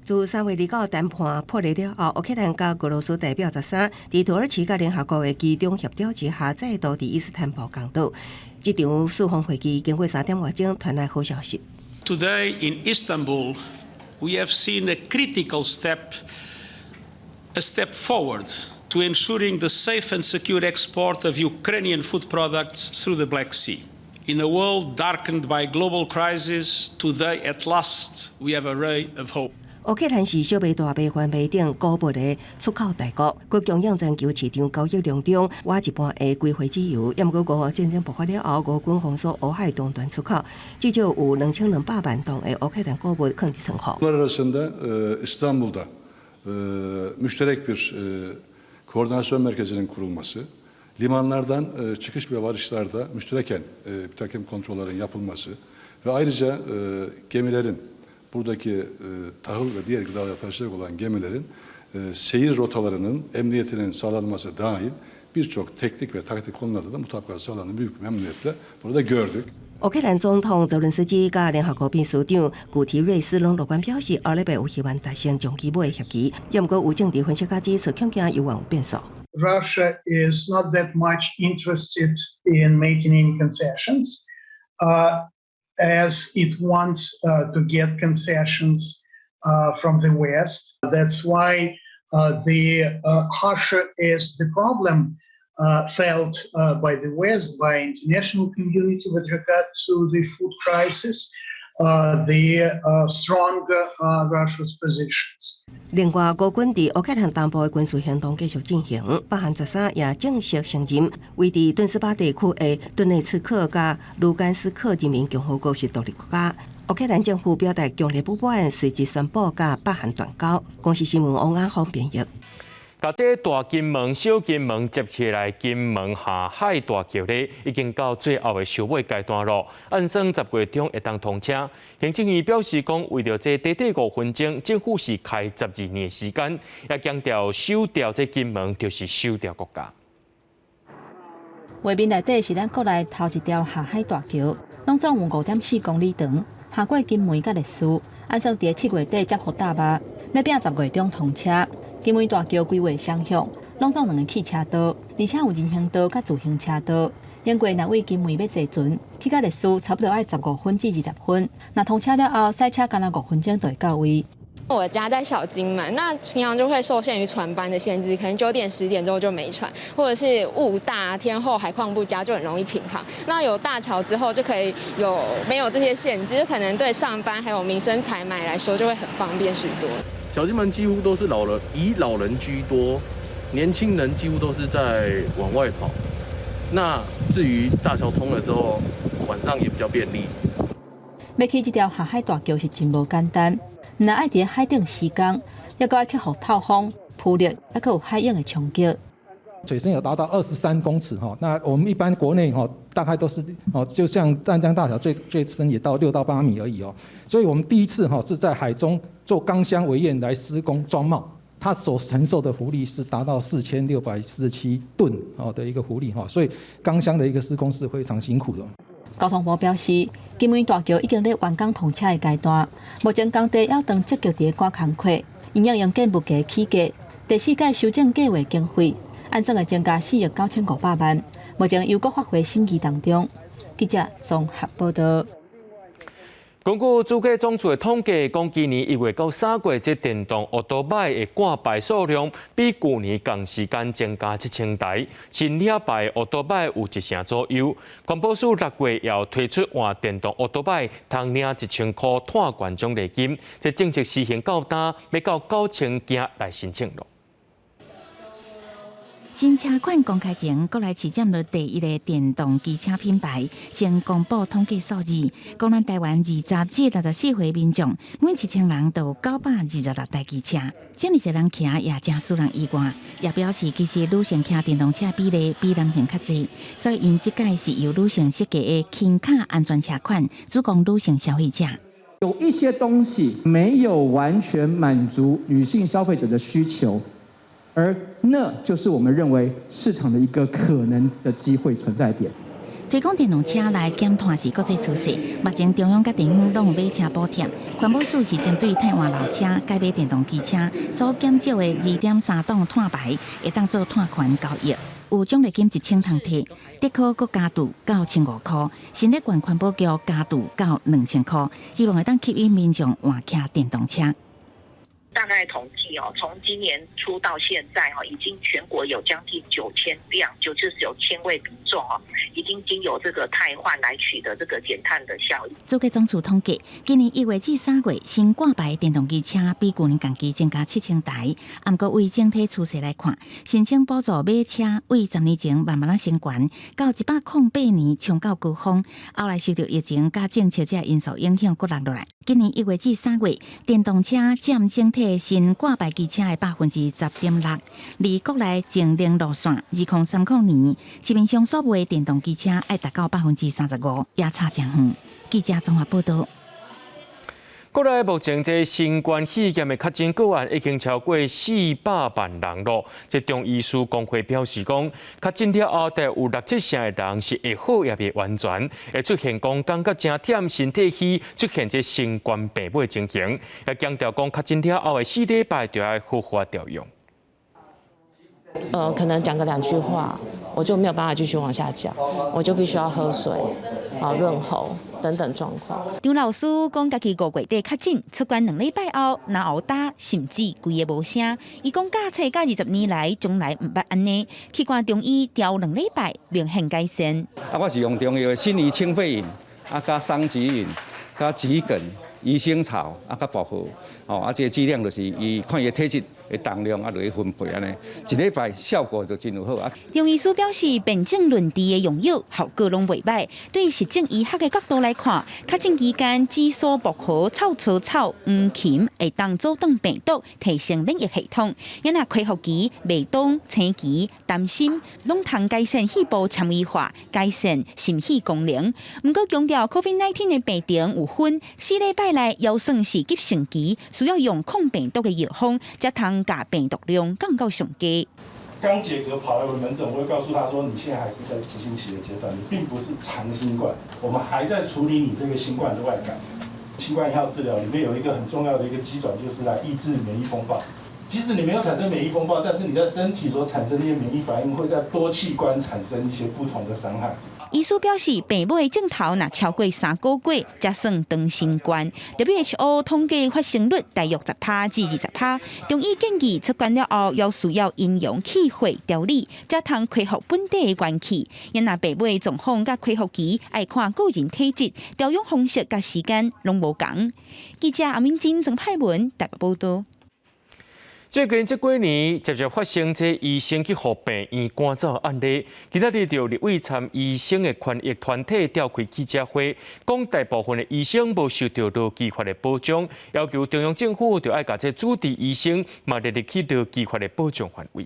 自3月29談判破裂了後，烏克蘭佮俄羅斯代表13佇土耳其佮聯合國的居中協調之下，再度佇伊斯坦堡共倒。這場四方會議經過3點外鐘傳來好消息。 Today in Istanbul, we have seen a critical step, a step forward to ensuring the safe and secure export of Ukrainian food products through the Black Sea. In a world darkened by global crisis, today at last we have a ray of hope. 烏克蘭是小麥大麥番麥等穀物的出口大國，閣供應全球市場交易量中倚一半的歸回籽油。毋過俄烏戰爭爆發了後，俄軍封鎖烏海東段出口，至少有2200萬噸的烏克蘭穀物囥佇倉庫。 Arasında İstanbul'da müşterek bir koordinasyon merkezinin kurulması, limanlardan çıkış ve varışlarda müştereken bir takım kontrollerin yapılması ve ayrıca gemilerin buradaki tahıl ve diğer gıdaları taşıyacak olan gemilerin seyir rotalarının emniyetinin sağlanması dahil birçok teknik ve taktik konularda da mutabakat sağlandığını büyük bir memnuniyetle burada gördük. 烏克蘭總統澤倫斯基佮聯合國秘書長古提瑞斯攏樂觀表示，後禮拜有希望達成上基尾的協議。毋過有政治分析家指出，恐驚猶原有變數。 Russia is not that much interested in making any concessions, as it wants to get concessions from the West. That's why the harsher is the problem felt by the West, by international community with regard to the food crisis, the stronger Russia's positions. 另外，俄軍佇烏克蘭東部的軍事行動繼續進行，北韓13也正式承認位佇頓斯巴地區的頓涅茨克佮盧甘斯克人民共和國是獨立國家。烏克蘭政府表達強烈不滿，隨即宣布佮北韓斷交。公視新聞王安方編譯。共這大金門、小金門接起來，金門下海大橋咧，已經到最後的收尾階段咯。按算10月中會當通車。行政院表示講，為著這短短5分鐘，政府是開12年的時間，也強調守牢這金門就是守牢國家。畫面內底是咱國內頭一條下海大橋，攏總有5.4公里長，下過金門佮麗士，按算佇7月底接予搭肉，欲拼10月中通車。金門大橋規劃雙向，攏總兩个汽車道，而且有人行道佮自行車道。經過若對金門欲坐船，去到麗士差不多愛15分至20分。若通車了後，駛車干焦5分鐘就會到位。我家在小金門，那平常就會受限於船班的限制，可能9點10點之後就沒船，或者是霧大天候海況不佳就很容易停航。那有大橋之後就可以有沒有這些限制，就可能對上班還有民生採買來說就會很方便許多。小金門幾乎都是老人，以老人居多，年輕人幾乎都是在往外跑。那至於大橋通了之後，晚上也比較便利。欲起這條下海大橋是真無簡單，毋但愛佇海頂施工，猶閣愛克服透風、浮力，猶閣有海湧的衝擊。水深有達到23公尺哈，那我們一般國內哈大概都是哦，就像淡江大橋最最深也到6到8米而已哦，所以我們第一次哈是在海中做鋼箱圍堰來施工裝帽，它所承受的浮力是達到4647噸哦的一個浮力哈，所以鋼箱的一個施工是非常辛苦的。交通部表示，金門大橋已經咧完工通車的階段，目前工地猶當積極佇咧趕工課，𪜶用建物價起價，第四屆修正計劃經費按算會增加4億9500萬，目前猶閣發回審議當中。記者綜合報道。根據主計總處的統計，講今年1月到3月，這電動歐多擺的掛牌數量比舊年仝時間增加7000台，新領牌歐多擺有一成左右。環保署6月也推出換電動歐多擺，通領1000箍碳權獎勵金。這政策實行到今，欲到9000件來申請囉。新車款公開前，國內市佔率第一的電動機車品牌先公布統計數字，講咱台灣20至64歲民眾，每1000人就有926台機車，遮爾濟人騎也誠使人意外，也表示其實女性騎電動車比例比男性較濟，所以𪜶這擺是由女性設計的輕卡安全車款，主攻女性消費者。有一些東西沒有完全滿足女性消費者的需求。而那就是我們認為市場的一個可能的機會存在點。推廣電動車來減碳是國際趨勢，目前中央佮地方攏有買車補貼。環保署是針對汰換老車改買電動機車所減少的2.3噸碳排，會當做碳權交易。有獎勵金1000通摕，竹科閣加注到1500箍，新竹縣環保局加注到2000箍，希望會當吸引民眾換騎電動車。大概統計哦，從今年初到現在哦，已經全國有將近9000輛，就是9000位民眾哦，已經經由這個汰換來取得這個減碳的效益。主計總處統計，今年1月至3月新掛牌電動機車比舊年同期增加7000台。毋過為整體趨勢來看，申請補助買車對10年前慢慢仔升懸，到108年衝到高峰，後來受著疫情佮政策這因素影響，閣落落來。今年1月至3月，電動車佔整體新掛牌機車的10.6%，而國內淨零路線，2030年市面上所賣電動機車愛達到35%，也差誠遠。記者綜合報道。國內目前這新冠肺炎的確診個案已經超過400萬人囉。這中醫師公會表示講，確診了後，大約有六七成的人是會好也袂完全，會出現講感覺誠忝、身體虛，出現這新冠病母的情形。也強調講，確診了後的4禮拜就愛好好調養。可能講個兩句話，我就沒有辦法繼續往下講，我就必須要喝水、啊潤喉等等狀況。張老師講，家己5月底確診，出關2禮拜後，嚨喉焦，甚至規个無聲。伊講駕冊駕20年來，從來毋捌按呢，去看中醫調2禮拜，明顯改善。啊，我是用中藥的辛夷清肺飲，啊，佮桑菊飲，佮桔梗、魚腥草，啊，佮薄荷，哦，啊，這個劑量就是伊看伊的體質。的重量啊落去分配按呢，一禮拜效果就真有好啊。中醫師表示，辨證論治的用藥效果攏袂䆀。對實證醫學的角度來看，確診期間紫蘇、薄荷、臭草草、黃芩會當阻擋病毒，提升免疫系統。也若恢復期、麥冬、青芪、丹參，攏通改善肺部纖維化，改善心肺功能。毋過強調，COVID-19 的病程有分4禮拜內，猶算是急性期，需要用抗病毒的藥方，才通共病毒量降到上低。剛解隔跑來我門診，我會告訴他說：你現在還是在急性期的階段，你並不是長新冠，我們還在處理你這個新冠的外感。新冠一號治療裡面有一個很重要的一個機轉，就是來抑制免疫風暴。即使你沒有產生免疫風暴，但是你在身體所產生的一些免疫反應，會在多器官產生一些不同的傷害。醫師表示，病母的症頭若超過3個月，才算長新冠。WHO 統計發生率大約10趴至20趴。中醫建議出關了後，猶需要陰陽氣血調理，才通恢復本底的元氣。因若病母的狀況佮恢復期，愛看個人體質、調養方式佮時間攏無仝。記者阿敏珍、曾派文台北報導。最近這幾年，常常發生這醫生去予病院趕走案例。今仔日就立委參醫生的權益團體召開記者會，講大部分的醫生無受著勞基法的保障，要求中央政府就愛共這主治醫生嘛列入去勞基法的保障範圍。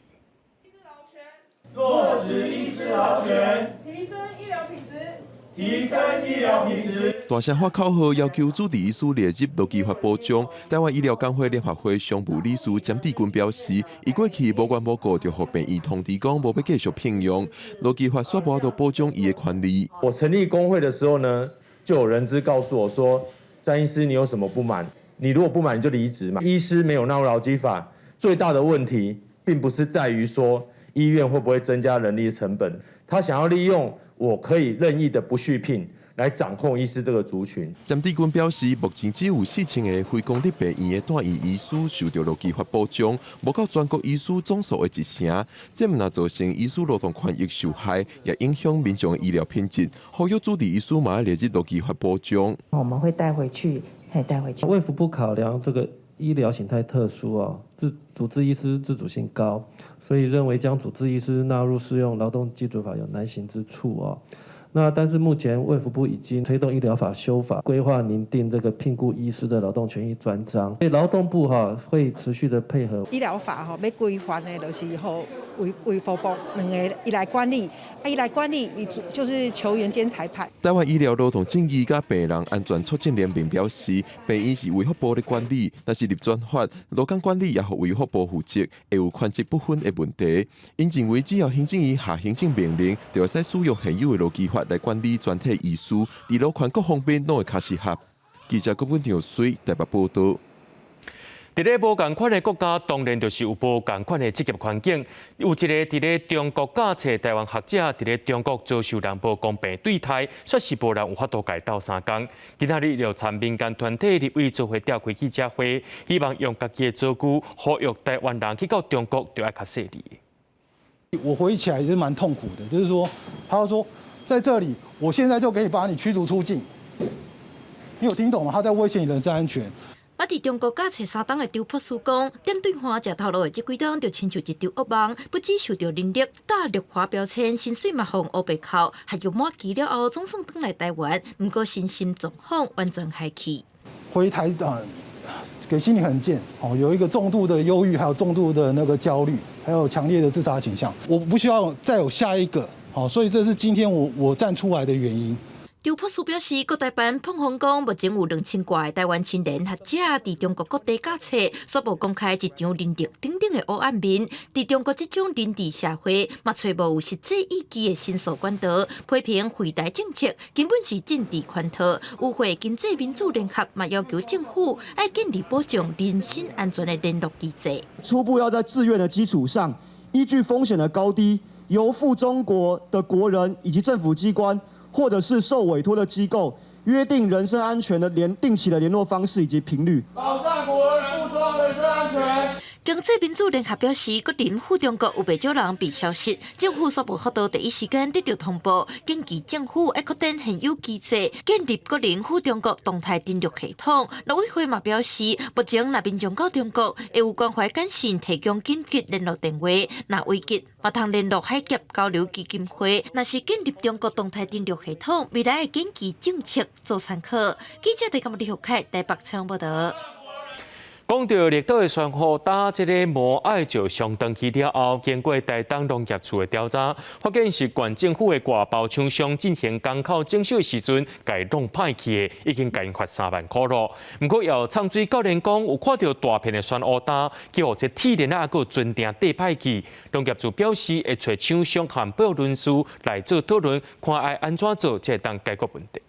落實醫師勞權，提升醫療品質，提升醫療品質。大聲發口號，要求主治醫師列入勞基法保障。台灣醫療工會聯合會常務理事詹志軍表示，伊過去無緣無故就予病院通知講無欲繼續聘用，勞基法煞無法度保障伊的權利。我成立工會的時候呢，就有人資告訴我說：詹醫師，你有什麼不滿？你如果不滿，你就離職嘛。醫師沒有納入勞基法，最大的問題並不是在於說醫院會不會增加人力成本，他想要利用我可以任意的不續聘來掌控醫師這個族群。詹志軍表示，目前只有4000個非公立病院的住院醫師受著勞基法保障，無夠全國醫師總數的一成，這毋但造成醫師勞動權益受害，也影響民眾的醫療品質。呼籲主治醫師嘛愛列入勞基法保障。我們會帶回去，會帶回去。衛福部考量這個醫療形態特殊哦，自主治醫師自主性高，所以認為將主治醫師納入適用勞動基準法有難行之處哦。那但是目前衛福部已經推動醫療法修法，規劃擬定這個聘僱醫師的勞動權益專章，所以勞動部哈會持續的配合。醫療法吼欲規範的，就是予衛福部兩个伊來管理，啊伊來管理，伊就是球員兼裁判。台灣醫療勞動正義佮病人安全促進聯盟表示，病院是衛福部咧管理，若是立專法，勞工管理也予衛福部負責，會有權責不分的問題。𪜶認為只要行政院下行政命令，就會使使用現有的勞基法來管理全體醫師，佇勞權各方面攏會較適合。記者郭文長水台北報導。佇咧無仝款的國家，當然就是有無仝款的職業環境。有一个佇咧中國教冊台灣學者，佇咧中國遭受人無公平對待，煞是無人有法度共伊鬥相共。今仔日就參民間團體立委做伙召開記者會，希望用家己的遭遇，呼籲台灣人去到中國，就愛較細膩。我回憶起來也是蠻痛苦的，就是說，他說在這裡，我現在就給你把你驅逐出境。你有聽懂嗎？他在威脅你人身安全。捌佇中國教冊3冬的周博士講，踮對岸食頭路的這幾冬，就親像一場噩夢，不只受著人力貼綠化標籤，薪水嘛予烏白扣，學業滿期了後總算轉來台灣，毋過身心狀況完全害去。回台啊，給心理很健哦，有一個重度的憂鬱，還有重度的那個焦慮，還有強烈的自殺傾向。我不需要再有下一個，好，所以這是今天我站出來的原因。周博士表示，國台辦膨風講，目前有2000外个台灣青年學者佇中國各地教冊，煞無公開一場人質等等的烏暗面。佇中國這種人治社會，嘛揣無有實際意義的申訴管道，批評惠台政策根本是政治圈套。與會經濟民主聯合嘛要求政府愛建立保障人身安全的聯絡機制。初步要在自願的基礎上，依據風險的高低，由赴中國的國人以及政府機關，或者是受委託的機構約定人身安全的聯定期的聯絡方式以及頻率，保障國人赴中人身安全。經濟民主聯合表示，國林赴中國有袂少人被消失，政府煞無法度第一時間得到通報，建議政府愛擴展現有機制，建立國人赴中國動態登錄系統。陸委會嘛表示，目前若民眾到中國，會有關懷簡訊提供緊急聯絡電話，若危急嘛通聯絡海峽交流基金會。若是建立中國動態登錄系統，未來會根據政策做參考。記者陳李玉凱台北採訪報導。講到綠島的珊瑚礁，這个摩艾石像斷去了後，經過台東農業處的調查，發現是縣政府的外包廠商進行港口整修的時陣，共弄歹去的，已經共𪜶罰3萬箍囉。毋過有藏水教練講，有看著大片的珊瑚礁，去予這鐵鏈仔閣船碇硩歹去。農業處表示會揣廠商和保育人士來做討論，看愛按怎做才會當解決問題。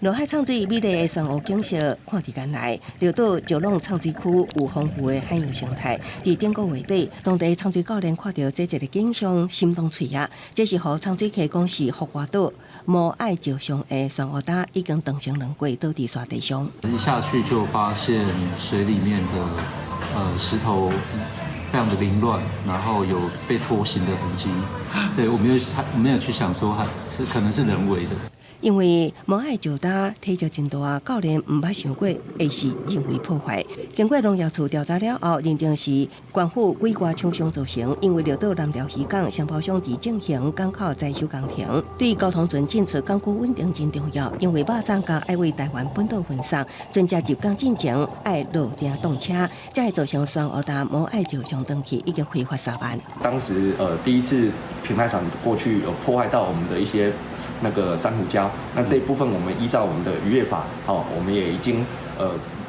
落海藏水美麗的珊瑚景色看佇眼內，綠島石朗藏水區有豐富的海洋生態。佇頂個月底，當地藏水教練看著這一个景象，心動喙仔。這是予藏水溪公司福華島摩艾石上的珊瑚礁已經斷成兩塊，倒佇沙地上。一下去就發現水裡面的石頭非常的凌亂，然後有被拖行的痕跡。對，我沒有去想說它是可能是人為的。因為摩艾石礁體積真大，教練毋捌想過會是人為破壞。經過農業處調查了後，認定是縣府委外廠商造成。因為綠島南寮漁港承包商佇進行港口載修工程，對交通船進出港區穩定真重要。因為肉粽共愛為台灣本島運送，船隻入港進前愛落碇擋車，才會造成珊瑚礁摩艾石像斷去，已經開罰3萬。當時第一次平排船過去有破壞到我們的一些那個珊瑚礁，那這一部分我們依照我們的漁業法，哦，我們也已經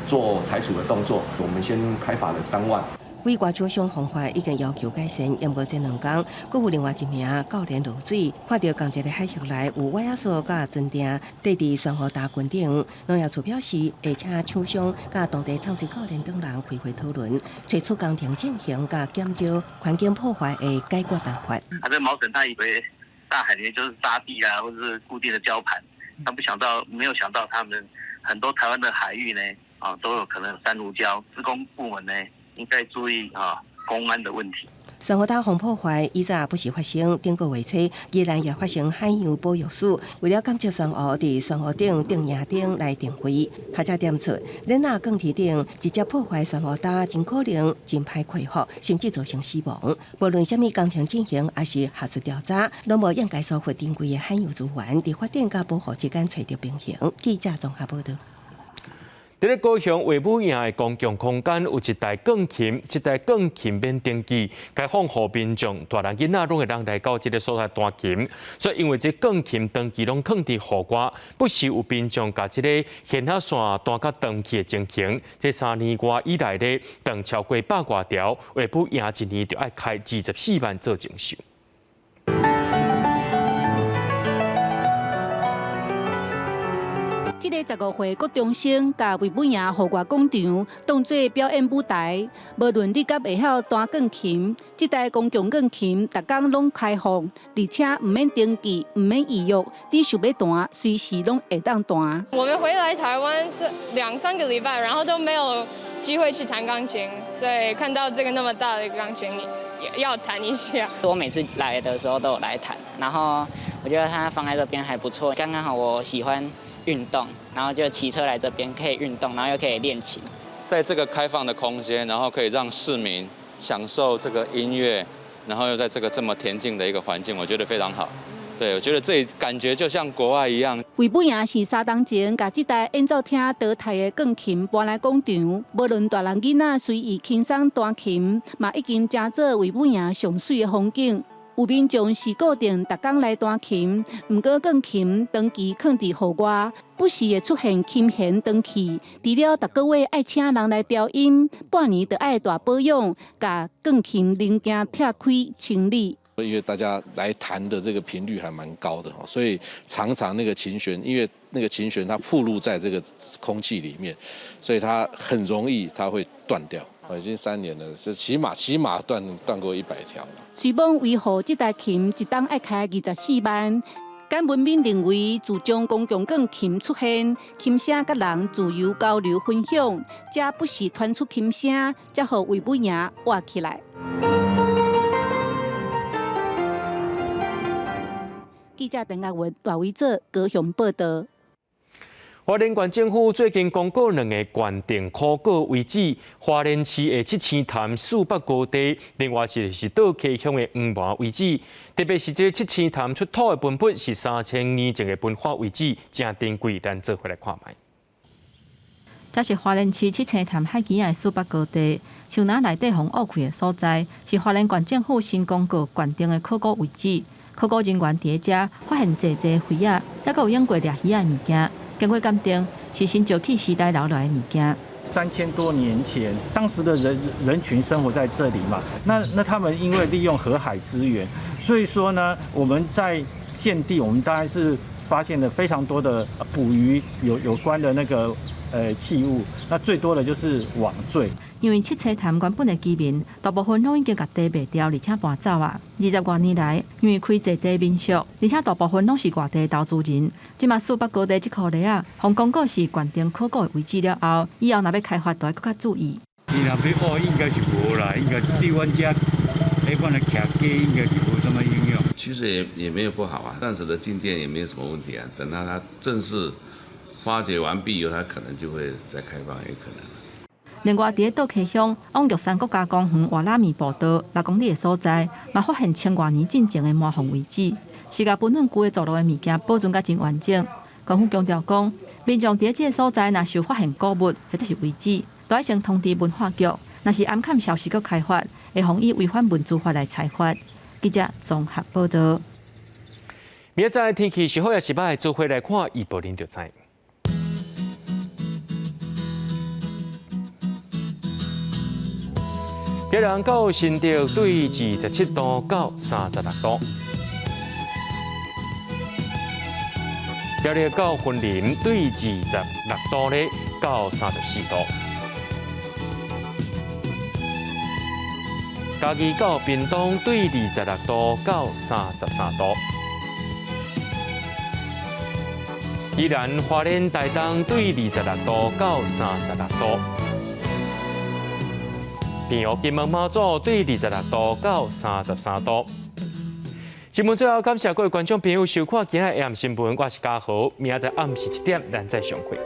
做拆除的動作，我們先開罰了3萬。委外廠商方法已經要求改善，毋過這兩工，閣有另外一名教練落水，看著仝一个海域內有歪仔索佮船碇硩佇珊瑚礁群頂，農業處表示會請廠商佮當地藏水教練等人開會討論，提出工程進行佮減少環境破壞的解決辦法。啊，這毛嬸他以為大海裡面就是沙地啊，或者是固定的礁盤，他不想到，沒有想到他們很多台灣的海域呢，啊，都有可能有珊瑚礁。施工部門呢，應該注意啊，工安的問題。珊瑚礁防破壞以前不時發生，頂個月初，宜蘭也發生海洋保育署為了監測珊瑚，佇珊瑚頂釘營燈來定位。學者點出，鏈仔鋼鐵頂直接破壞珊瑚礁，真可能真歹恢復，甚至造成死亡。無論啥物工程進行，抑是學術調查，攏無應該疏忽珍貴的海洋資源，佇發展佮保護之間揣著平衡。記者綜合報導。佇咧高雄衛武營的公共空間有一台鋼琴，這台鋼琴免登記，開放予民眾大人囡仔攏會當來到這个所在彈琴。所以因為這鋼琴長期攏囥佇戶外，不時有民眾共這个弦仔線彈甲斷去的情形。這3年外以來咧，斷超過百外條，衛武營一年就愛開24萬做整修。這个15歲國中生，共衛武營戶外廣場當做表演舞台。無論你敢會曉彈鋼琴，這台公共鋼琴逐工攏開放，而且毋免登記，毋免預約，你想欲彈，隨時攏會當彈。我們回來台灣是兩三個禮拜，然後都沒有機會去彈鋼琴，所以看到這個那麼大的鋼琴，要彈一下。我每次來的時候都有來彈，然後我覺得它放在這邊還不錯，剛剛好我喜歡運動，然後就騎車來這邊可以運動，然後又可以練琴。在這個開放的空間，然後可以讓市民享受這個音樂，然後又在這個這麼恬靜的一個環境，我覺得非常好。對，我覺得這感覺就像國外一樣。衛武營是3冬前，共這台演奏廳淘汰的鋼琴搬來廣場，無論大人囡仔隨意輕鬆彈琴，嘛已經成做衛武營上媠的風景。有民眾是固定逐工來彈琴，毋過鋼琴長期囥佇戶外，不時會出現琴弦斷去。除了逐个月愛請人來調音，半年就愛大保養，共鋼琴零件拆開清理。因為大家來彈的這個頻率還蠻高的，所以常常那個琴弦，因為那個琴弦它暴露在這個空氣裡面，所以它很容易它會斷掉。已經3年了，就起碼斷過100條了。雖罔維護這台琴，一冬愛開24萬。簡文敏認為，自從公共鋼琴出現，琴聲佮人自由交流分享，這不時傳出琴聲，才予衛武營活起來。記者鄧亞文、賴維哲高雄報導。花蓮縣政府最近公告兩个縣定考古遺址，花蓮市的七星潭四北高地，另外一个是倒溪鄉的黃麻遺址。特別是這个七星潭出土的文物是3000年前的文化遺址，誠珍貴，咱做伙來看覓。這是花蓮市七星潭海墘仔的四北高地，樹林內底予挖開的所在，是花蓮縣政府新公告縣定的考古遺址。考古人員佇遮發現濟濟遺仔，猶閣有用過掠魚仔的物件。經過鑑定，是新石器時代留落來的物件。3000多年前，當時的人群生活在這裡嘛，那他們因為利用河海資源，所以說呢，我們在現地，我們當然是發現了非常多的捕魚有關的那個器物，那最多的就是網墜。因為七星潭原本的居民大部分攏已經共地賣掉，而且搬走啊。20外年來，因為開濟濟民宿，而且大部分攏是外地投資人。這馬四北高地這箍犁仔，予公告是縣定考古的遺址了後，以後若欲開發，就愛閣較注意。伊若欲挖應該是無啦，應該對阮遮彼款的徛家應該是無什麼影響。其實也沒有不好啊，暫時的禁建也沒有什麼問題啊。等到它正式發掘完畢以後，它可能就會再開放，也可能。另外，佇倒溪鄉往玉山國家公園活拉麵步道6公里的所在，嘛發現千外年進前的麻風遺址，是共分舊的聚落的物件保存甲真完整。官府強調講，民眾佇這个所在若是發現古物或者是遺址，都愛先通知文化局。若是暗崁消息閣開發，會予以違反文資法來裁罰。記者綜合報導。明仔載天氣是好抑是䆀，做伙來看預報恁就知。基隆到新竹對27度到36度，苗栗到雲林對26度咧到34度，嘉義到屏東對26度到33度，宜蘭花蓮台東對26度到36度。平湖金門馬祖對26度到33度。新聞最後感謝各位觀眾朋友收看今仔的新聞，我是嘉豪，明仔載暗時7點，咱再相會。